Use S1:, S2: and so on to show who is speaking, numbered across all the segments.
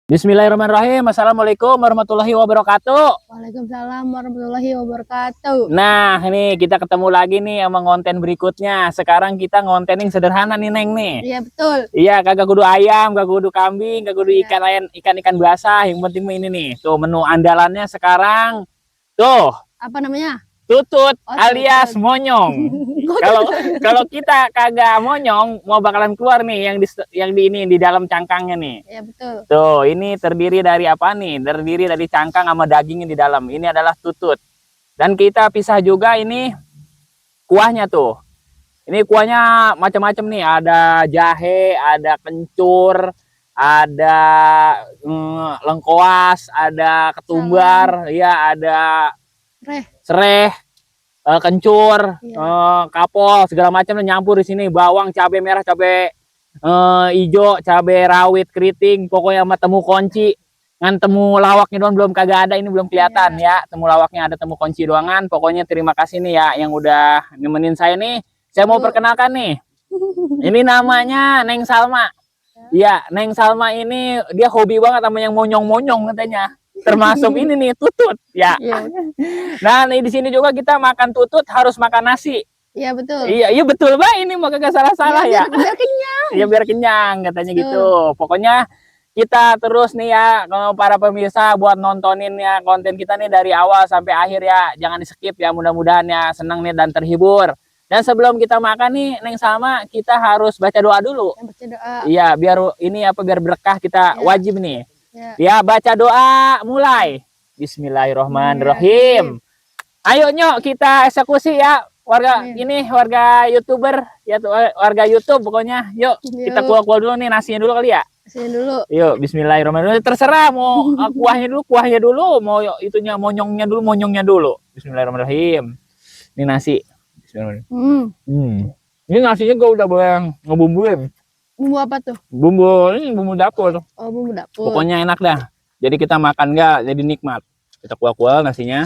S1: Bismillahirrahmanirrahim. Assalamualaikum warahmatullahi wabarakatuh.
S2: Waalaikumsalam warahmatullahi wabarakatuh.
S1: Nah, ini kita ketemu lagi nih sama konten berikutnya. Sekarang kita ngontening sederhana nih, Neng nih.
S2: Iya betul.
S1: Iya, kagak kudu ayam, kagak kudu kambing, kagak kudu
S2: Iya.
S1: ikan basah. Yang penting ini nih. Tuh menu andalannya sekarang. Tuh,
S2: Apa namanya?
S1: tutut
S2: Oh,
S1: alias
S2: tutut.
S1: monyong. Kalau kita kagak monyong, mau bakalan keluar nih yang di ini di dalam cangkangnya nih.
S2: Iya betul.
S1: Tuh, ini terdiri dari apa nih? Terdiri dari cangkang sama dagingnya di dalam. Ini adalah tutut. Dan kita pisah juga ini kuahnya tuh. Ini kuahnya macam-macam nih. Ada jahe, ada kencur, ada lengkoas, ada ketumbar, ya ada sereh, kencur,
S2: Iya.
S1: kapol, segala macam nyampur di sini. Bawang, cabai merah, cabai hijau, cabai rawit, keriting, pokoknya sama temu kunci. Ngan temu lawaknya doang belum kagak ada, ini belum kelihatan ya. Temu lawaknya ada, temu kunci doangan. Pokoknya terima kasih nih ya yang udah nemenin saya nih. Saya mau perkenalkan nih. Ini namanya Neng Salma. Iya, Neng Salma ini dia hobi banget sama yang monyong-monyong katanya. Termasuk ini nih tutut ya.
S2: Iya.
S1: Nah, nih di sini juga kita makan tutut harus makan nasi.
S2: Iya betul.
S1: Iya betul Mbak, ini mau kagak salah-salah ya.
S2: Biar kenyang.
S1: Iya biar kenyang katanya gitu. Pokoknya kita terus nih ya para pemirsa buat nontonin ya konten kita nih dari awal sampai akhir ya. Jangan di skip ya, mudah-mudahan ya senang nih dan terhibur. Dan sebelum kita makan nih Neng Salma, kita harus baca doa dulu.
S2: Baca doa.
S1: Iya, biar ini apa biar berkah kita wajib nih.
S2: Ya,
S1: baca doa mulai. Bismillahirrahmanirrahim. Ayo nyok kita eksekusi ya warga ini warga YouTuber ya warga YouTube pokoknya. Yuk kita kuah-kuah dulu nih nasinya dulu kali ya.
S2: Nasinya dulu.
S1: Yuk Bismillahirrahmanirrahim. Terserah mau kuahnya dulu mau itunya monyongnya dulu. Bismillahirrahmanirrahim. Ini nasi. Bismillahirrahmanirrahim. Ini nasinya gue udah boleh ngebumbuin.
S2: Bumbu apa tuh?
S1: Ini bumbu dapur.
S2: Oh, bumbu dapur.
S1: Pokoknya enak dah. Jadi kita makan nggak jadi nikmat. Kita kuah-kuah nasinya.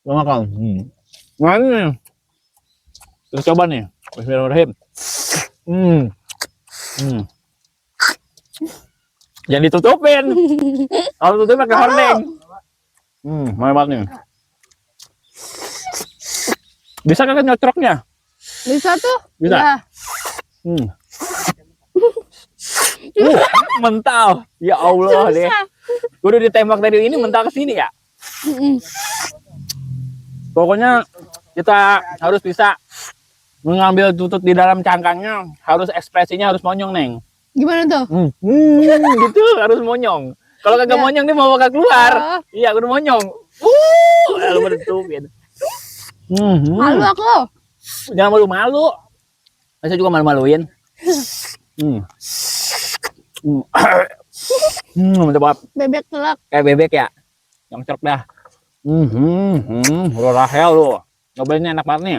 S1: Lo makan. Nah ini. Kita coba nih. Bismillahirrahmanirrahim. Jangan ditutupin. Kalau tutupin pakai hordeng. Mantap banget nih. Bisa kagak nyotroknya?
S2: Bisa tuh.
S1: Bisa. Mental. Ya Allah deh. Gue udah ditembak dari ini mental ke sini ya. Pokoknya kita harus bisa mengambil tutut di dalam cangkangnya, harus ekspresinya harus monyong, Neng.
S2: Gimana tuh?
S1: Gitu, harus monyong. Kalau kagak monyong dia mau bakal keluar. Iya, udah monyong. Lalu bertupin.
S2: Malu aku.
S1: Jangan malu-malu. Saya juga malu-maluin. Mantap banget.
S2: Bebek telak.
S1: Kayak bebek ya. Yang cerok dah. Rahel lu. Nyobainnya enak banget nih.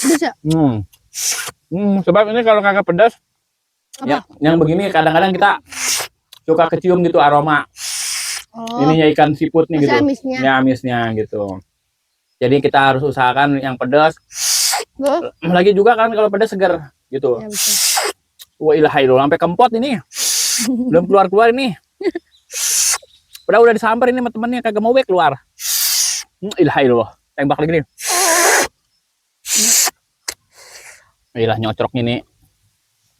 S2: Bisa.
S1: Sebab ini kalau kagak pedas, ya, yang begini kadang-kadang kita suka kecium gitu aroma. Ininya ikan siput nih gitu.
S2: Amisnya.
S1: Ya amisnya gitu. Jadi kita harus usahakan yang pedas. Lagi juga kan kalau pedas segar gitu.
S2: Ya,
S1: wah ilahailah sampai kempot ini. Belum keluar ini. Udah disamper ini sama temennya kagak mau keluar. Ilahailah. Tembak lagi nih. Ilah nyocrok ini.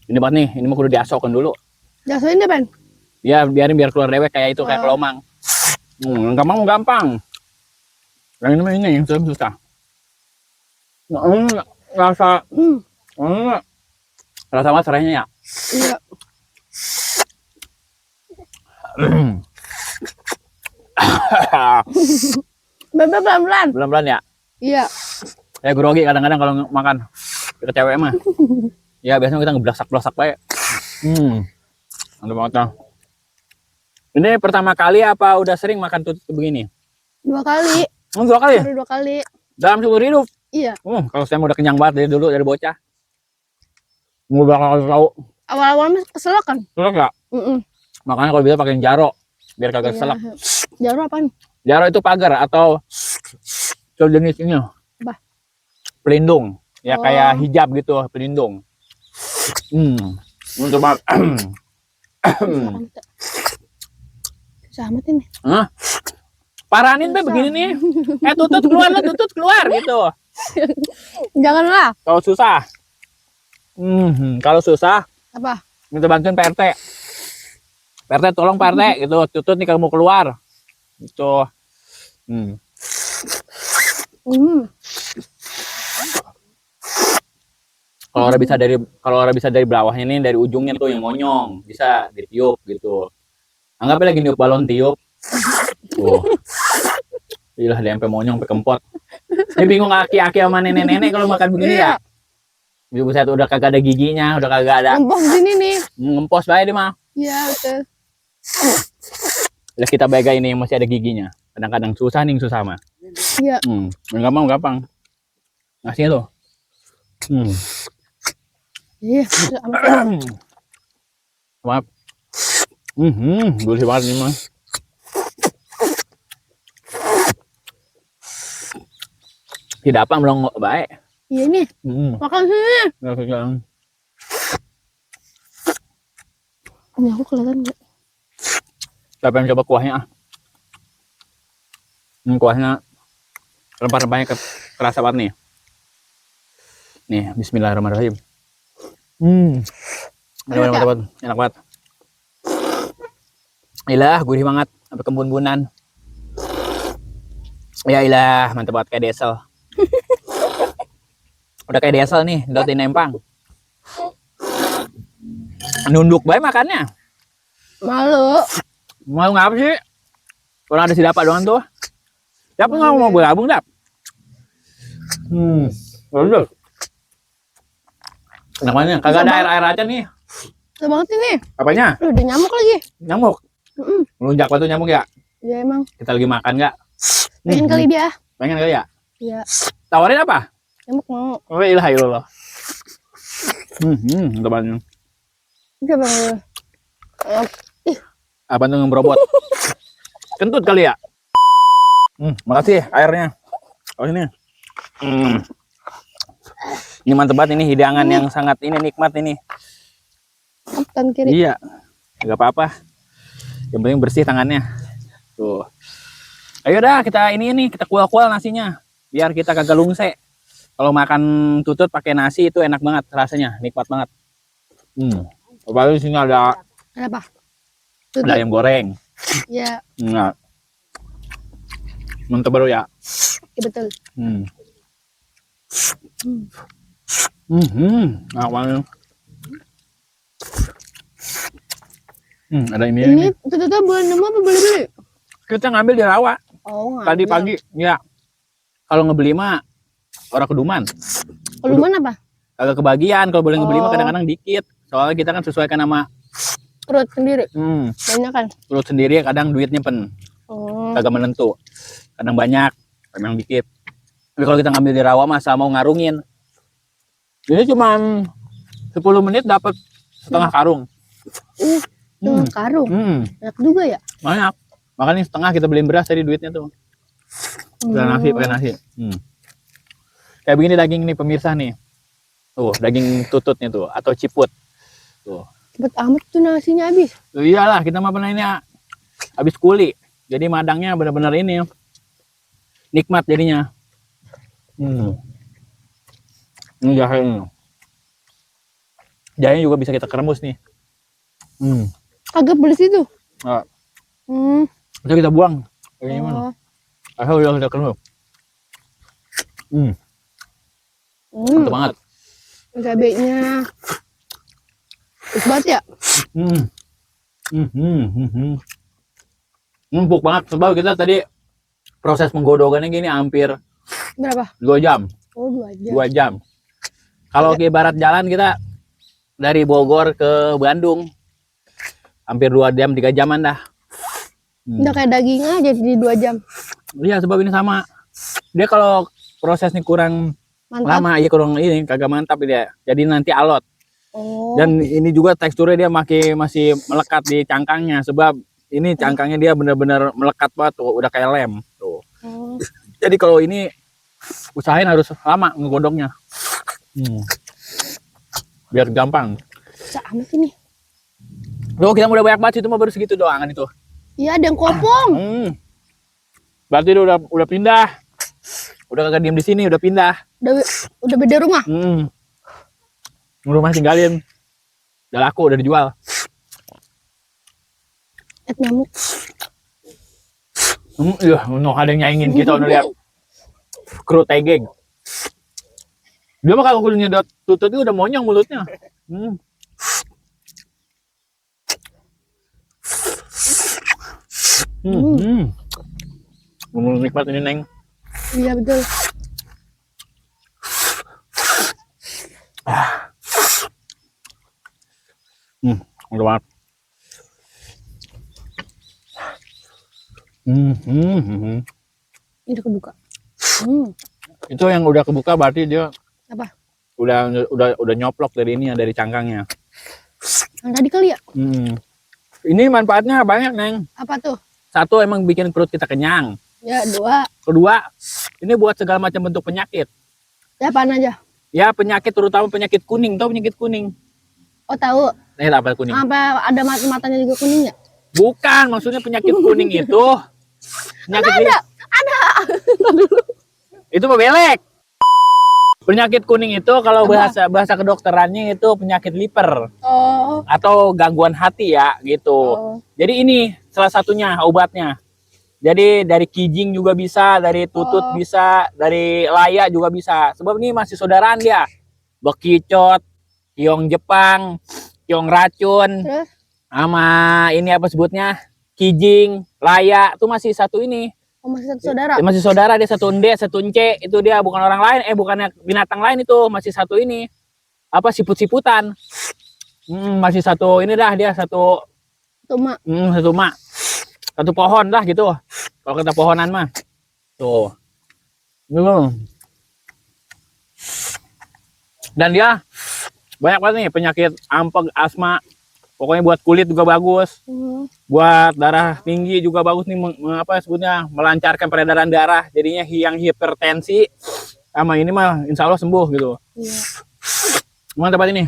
S1: Ini banget nih, ini mah kudu diasokkan dulu.
S2: Diasokin deh, Ben.
S1: Ya, biar keluar dewek kayak itu, kayak kelomang. Gampang. Yang ini yang susah. Rasa banget serahnya ya.
S2: Iya. Pelan-pelan.
S1: Pelan-pelan ya.
S2: Iya.
S1: Saya grogi kadang-kadang kalau makan ke cewek mah. Ya biasanya kita ngeblasak-blasak baik. Mantap banget. Ini pertama kali apa udah sering makan tutut begini?
S2: 2 kali.
S1: 2 kali?
S2: Baru 2 kali.
S1: Dalam seumur hidup?
S2: Iya.
S1: Kalau saya udah kenyang banget dari dulu, dari bocah. Nggak bakal tahu.
S2: Awal-awal mah keselak kan?
S1: Keselak nggak? Makanya kalau bisa pakai jaro, biar kagak keselak.
S2: Jaro apaan? Jaro
S1: itu pagar atau sejenis ini.
S2: Apa?
S1: Pelindung. Ya kayak hijab gitu, pelindung. Untuk
S2: Sama ini.
S1: Hah? Paranin be begini nih. Tutut keluar lah, tutut keluar gitu.
S2: Janganlah.
S1: Kalau susah. Kalau susah
S2: Apa?
S1: minta bantuin Pak RT. Pak RT tolong Pak RT gitu. Tutut nih kamu keluar. Gitu. Kalau orang bisa dari bawahnya nih, dari ujungnya tuh yang monyong, bisa ditiup gitu. Anggapnya lagi niup balon tiup. Tuh. Iyalah dia sampai monyong, sampai kempot. Ini bingung aki-aki sama nenek-nenek kalau makan begini ya. Buset udah kagak ada giginya, udah kagak ada.
S2: Ngempos sini nih.
S1: Ngempos bae dia mah.
S2: Iya, betul.
S1: Lah kita bega ini yang masih ada giginya. Kadang-kadang susah nih susah mah.
S2: Iya.
S1: Gampang. Ngasihnya tuh.
S2: Iya,
S1: Maaf. Gurih banget nih mah. Tidak apa melongo baik.
S2: iya nih. Makan sini. Ini aku kelihatan nggak?
S1: Saya pengen coba kuahnya ah. Kuahnya rempah-rempahnya kerasa banget nih. Nih, bismillahirrahmanirrahim. Enak banget. Ilah, gurih banget sampai kembun-bunan. Ya ilah, mantap banget kayak desel. Udah kayak desel nih, Doti Nempang. Nunduk bae makannya.
S2: Malu.
S1: Mau ngapa sih? Orang ada si Dapak doang tuh. Siapa nggak mau bergabung, Dap? Udah. Namanya kagak ada air aja nih.
S2: Susah banget ini.
S1: Apanya?
S2: Udah nyamuk lagi.
S1: Nyamuk. Melunjak waktu nyamuk ya?
S2: Iya emang.
S1: Kita lagi makan nggak?
S2: Pengen kali dia.
S1: Pengen kali ya?
S2: Iya.
S1: Tawarin apa?
S2: Nyamuk mau.
S1: Oh ilah ilah. Temannya.
S2: Udah bang.
S1: Apa tuh ngebrobot? Kentut kali ya? Makasih airnya. Oh ini. Ini mantep banget ini hidangan yang sangat ini nikmat ini.
S2: Tan kiri.
S1: Iya. Enggak apa-apa. Yang penting bersih tangannya. Tuh. Ayo dah kita ini nih kita kual-kual nasinya. Biar kita kagak lungse. Kalau makan tutut pakai nasi itu enak banget rasanya, nikmat banget. Apalagi di sini ada
S2: apa?
S1: Ada ayam goreng.
S2: Iya.
S1: Enggak. Mantap baru ya.
S2: Iya betul.
S1: Awalnya. Ada ini.
S2: Ini tututnya bulan nemu apa beli-beli?
S1: Kita ngambil di rawa.
S2: Oh,
S1: tadi pagi. Ya. Kalau ngebeli mah orang keduman.
S2: Keduman apa?
S1: Agak kebagian. Kalau boleh ngebeli mah kadang-kadang dikit. Soalnya kita kan sesuaikan sama
S2: perut sendiri. Banyak kan?
S1: Perut sendiri kadang duitnya kagak menentu. Kadang banyak, kadang dikit. Tapi kalau kita ngambil di rawa masa mau ngarungin. Ini cuma 10 menit dapat setengah karung.
S2: Setengah karung. Banyak juga ya?
S1: Banyak. Makanya setengah kita beliin beras tadi duitnya tuh. Pakai nasi. Kayak begini daging nih pemirsa nih. Tuh, daging tututnya tuh atau ciput. Tuh.
S2: Cepet amat tuh nasinya habis.
S1: Iyalah, kita mah pernah ini habis kuli. Jadi madangnya benar-benar ini nikmat jadinya. Ini jahenya. Jahenya juga bisa kita keremus nih.
S2: Agak belis itu.
S1: Bisa kita buang. Kayak gimana? Udah keremus. Mantap banget.
S2: Cabenya banget ya?
S1: Empuk banget. Sebab kita tadi proses penggodogannya gini hampir
S2: berapa?
S1: 2 jam.
S2: Oh 2 jam.
S1: 2 jam. Kalau ke barat jalan kita dari Bogor ke Bandung hampir 2 jam 3 jaman dah.
S2: Udah kayak daging aja di 2 jam.
S1: Iya sebab ini sama. Dia kalau prosesnya kurang lama ya kurang ini kagak mantap dia. Jadi nanti alot. Dan ini juga teksturnya dia masih melekat di cangkangnya sebab ini cangkangnya dia benar-benar melekat banget tuh, udah kayak lem tuh. Jadi kalau ini usahain harus lama ngegodoknya. Biar gampang.
S2: Sama ini.
S1: Loh kita udah banyak banget itu mah baru segitu doangan itu.
S2: Iya, ada yang kopong.
S1: Berarti dia udah pindah. Udah kagak diem di sini, udah pindah.
S2: Udah beda rumah.
S1: Rumah tinggalin. Udah laku, udah dijual.
S2: Nyamuk.
S1: Iya, ada yang nyaingin kita udah lihat. Kru tegeng. Dia mah kalau kulitnya tutupnya udah monyong mulutnya. Nikmat ini, Neng.
S2: Iya, betul.
S1: Udah banget.
S2: Ini udah kebuka.
S1: Itu yang udah kebuka berarti dia
S2: Apa?
S1: Udah nyoplok dari ini ya, dari cangkangnya.
S2: Yang tadi kali ya?
S1: Ini manfaatnya banyak, Neng.
S2: Apa tuh?
S1: Satu, emang bikin perut kita kenyang.
S2: Ya, 2.
S1: Kedua, ini buat segala macam bentuk penyakit.
S2: Ya, apaan aja?
S1: Ya, penyakit terutama penyakit kuning. Tahu penyakit kuning?
S2: Oh, tahu.
S1: Apa kuning?
S2: Apa ada matanya juga kuning ya?
S1: Bukan, maksudnya penyakit kuning itu penyakit
S2: Ada.
S1: itu belek. Penyakit kuning itu kalau bahasa kedokterannya itu penyakit liver.
S2: Oh.
S1: Atau gangguan hati ya gitu. Jadi ini salah satunya obatnya. Jadi dari kijing juga bisa, dari tutut bisa, dari laya juga bisa. Sebab ini masih saudaraan dia. Bekicot, kiong Jepang, kiong racun.
S2: Terus?
S1: Sama ini apa sebutnya? Kijing, laya itu masih satu ini.
S2: Oh, masih satu saudara.
S1: Masih saudara, dia satu D, satu C. Itu dia bukan orang lain, bukannya binatang lain itu, masih satu ini. Apa siput-siputan. Masih satu ini dah dia satu
S2: mak.
S1: Satu mak. Satu pohon dah gitu. Kalau kata pohonan mah. Tuh. Dan dia banyak banget nih penyakit ampeg, asma. Pokoknya buat kulit juga bagus. Buat darah tinggi juga bagus nih, apa sebutnya, melancarkan peredaran darah. Jadinya yang hipertensi sama ini mah insya Allah sembuh gitu.
S2: Iya.
S1: Mantap banget ini.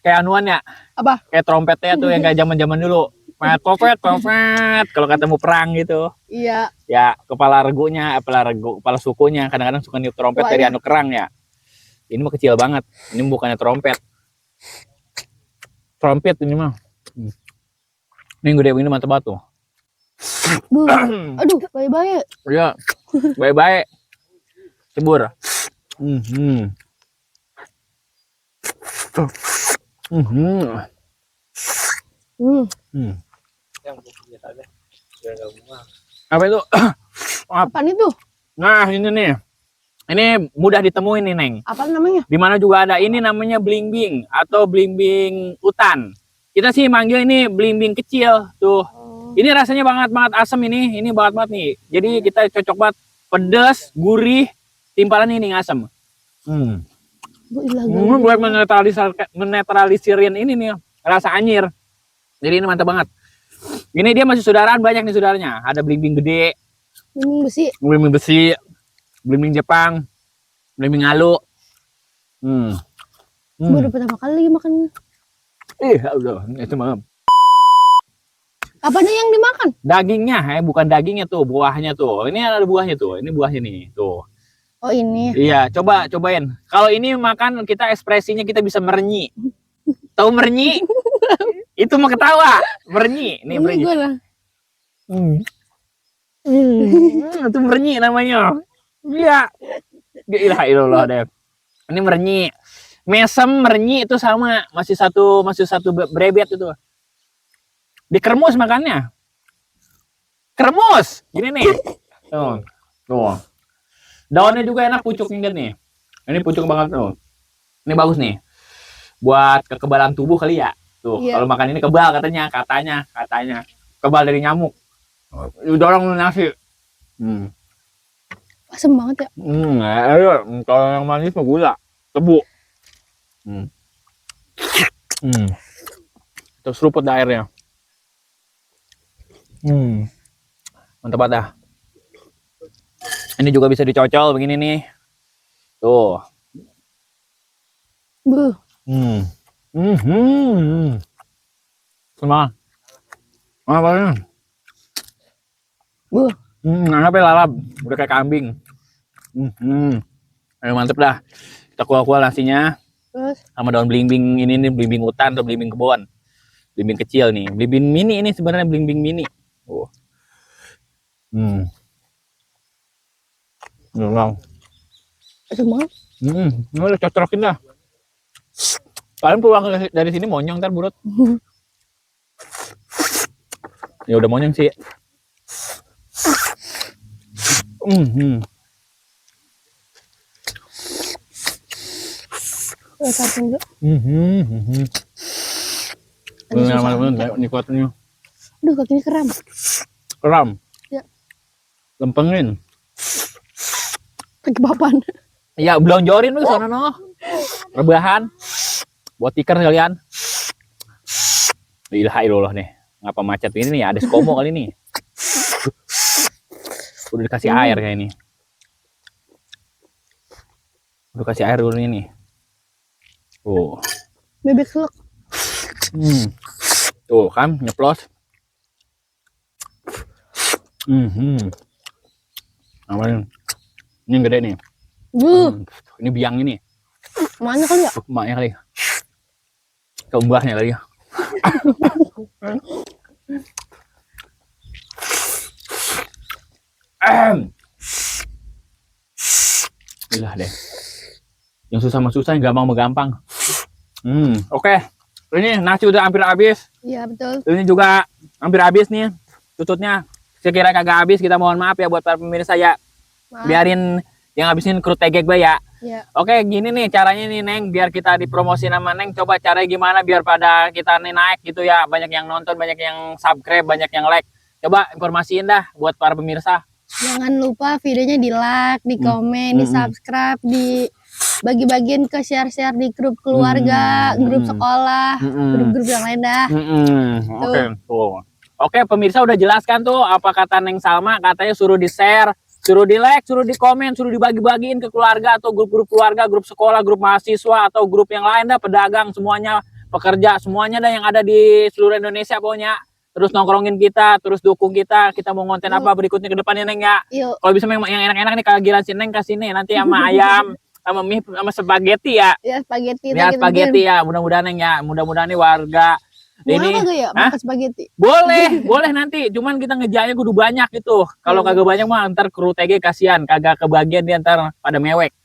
S1: Kayak anuan ya.
S2: Apa?
S1: Kayak trompetnya tuh yang kayak zaman-zaman dulu. Popet. Kalau ketemu perang gitu.
S2: Iya.
S1: Ya, kepala sukunya kadang-kadang suka niup trompet dari anu kerang ya. Ini mah kecil banget. Ini bukannya trompet. Trompet ini mah. Ini yang gede ini mantap banget tuh.
S2: Aduh, baik-baik.
S1: Iya. Baik-baik. Cebur. Apa itu?
S2: Apaan itu?
S1: Nah, ini nih. Ini mudah ditemuin nih, Neng.
S2: Apa namanya?
S1: Di mana juga ada. Ini namanya belimbing atau belimbing hutan. Kita sih manggil ini belimbing kecil tuh. Ini rasanya banget asam ini. Ini banget nih. Jadi kita cocok banget, pedas, gurih, timpalan ini asam. Buat menetralisirin ini nih rasa anyir. Jadi ini mantap banget. Ini dia masih saudaraan, banyak nih saudaranya. Ada belimbing gede, belimbing besi, belimbing Jepang, belimbing alu.
S2: Baru pertama kali makan.
S1: Udah, itu mah.
S2: Apanya yang dimakan?
S1: Dagingnya, bukan dagingnya tuh, buahnya tuh. Ini ada buahnya tuh. Ini buahnya nih, tuh.
S2: Oh, ini.
S1: Iya, cobain. Kalau ini makan kita ekspresinya kita bisa merenyi. Tahu merenyi? Itu mau ketawa. Merenyi, nih merenyi. Itu merenyi namanya. Iya. Ya ilah ilallah deh. Ini merenyi. Mesem, merenyi itu sama, masih satu brebet itu. Dikermus makannya. Kermus. Gini nih. Tuh. Daunnya juga enak, pucuknya nih. Ini pucuk banget tuh. Ini bagus nih. Buat kekebalan tubuh kali ya. Tuh, kalau makan ini kebal katanya. Kebal dari nyamuk. Dorong nasi.
S2: Asem banget ya.
S1: Kalau yang manis mah gula, tebu. Terus seruput dah airnya. Mantap banget dah. Ini juga bisa dicocol begini nih. Tuh. Sama. Apa ya?
S2: Buh.
S1: Anggapnya lalap. Udah kayak kambing. Ayo mantep dah. Kita kuah-kuah nasinya.
S2: Terus
S1: Sama daun belimbing ini nih, belimbing hutan atau belimbing kebon. Belimbing kecil nih. Belimbing mini ini sebenarnya belimbing mini. Oh.
S2: semua.
S1: Ini udah cocokin dah. Paling pulang dari sini monyong ntar burut. Ya udah monyong sih.
S2: Satu juga.
S1: Nikotnya.
S2: Aduh, kakinya kram.
S1: Keram.
S2: Ya.
S1: Lempengin.
S2: Kaki papan.
S1: Ya belonjorin lu sana no. Rebahan. Buat tikar kalian. Ilaha illallah nih. Ngapa macet ini nih? Ada skomo kali ini. Udah dikasih air kayak ini. Udah kasih air dulu ini. Oh.
S2: Bebek selek.
S1: Tuh kan nyeplos. Aman. Ini yang gede nih. Ini biang ini.
S2: Mana kali ya?
S1: Emaknya kali. Keumbahnya kali ya. Gila deh. Yang susah sama susah, yang gampang sama gampang. Oke. Ini nasi udah hampir habis.
S2: Iya, betul.
S1: Ini juga hampir habis nih. Tututnya sekira kagak habis, kita mohon maaf ya buat para pemirsa ya.
S2: Maaf.
S1: Biarin yang habisin kru tegek bay ya.
S2: Iya.
S1: Oke, gini nih caranya nih Neng, biar kita dipromosi sama Neng. Coba caranya gimana biar pada kita nih naik gitu ya. Banyak yang nonton, banyak yang subscribe, banyak yang like. Coba informasiin dah buat para pemirsa.
S2: Jangan lupa videonya di like, di komen, di subscribe, di bagi-bagiin ke share-share di grup keluarga, grup sekolah, grup-grup yang lain dah.
S1: Oke, tuh. Oke, pemirsa udah jelaskan tuh apa kata Neng Salma, katanya suruh di-share, suruh di-like, suruh di-komen, suruh dibagi-bagiin ke keluarga atau grup-grup keluarga, grup sekolah, grup mahasiswa atau grup yang lain dah, pedagang semuanya, pekerja semuanya dah yang ada di seluruh Indonesia pokoknya. Terus nongkrongin kita, terus dukung kita mau konten apa berikutnya ke depannya Neng ya. Kalau bisa memang yang enak-enak nih kagiran si Neng kasih nih nanti sama ayam, sama mie, sama spaghetti ya.
S2: Ya, spaghetti.
S1: Ya spaghetti ya, mudah-mudahan Neng ya, mudah-mudahan nih warga ini
S2: ya makan spaghetti.
S1: boleh nanti, cuman kita ngejaknya kudu banyak gitu. Kalau kagak banyak mah ntar kru TG kasihan, kagak kebagian dia ntar pada mewek.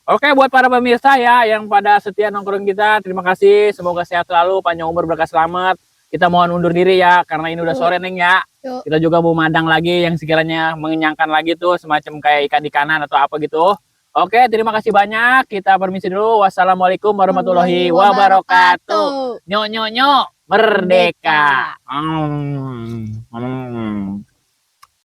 S1: Oke, buat para pemirsa ya yang pada setia nongkrong kita, terima kasih, semoga sehat selalu, panjang umur, berkah selamat. Kita mohon undur diri ya, karena ini udah sore Neng ya. Kita juga mau madang lagi yang sekiranya mengenyangkan lagi tuh, semacam kayak ikan-ikanan atau apa gitu. Oke, terima kasih banyak. Kita permisi dulu. Wassalamualaikum warahmatullahi wabarakatuh. Nyo nyo nyo, merdeka.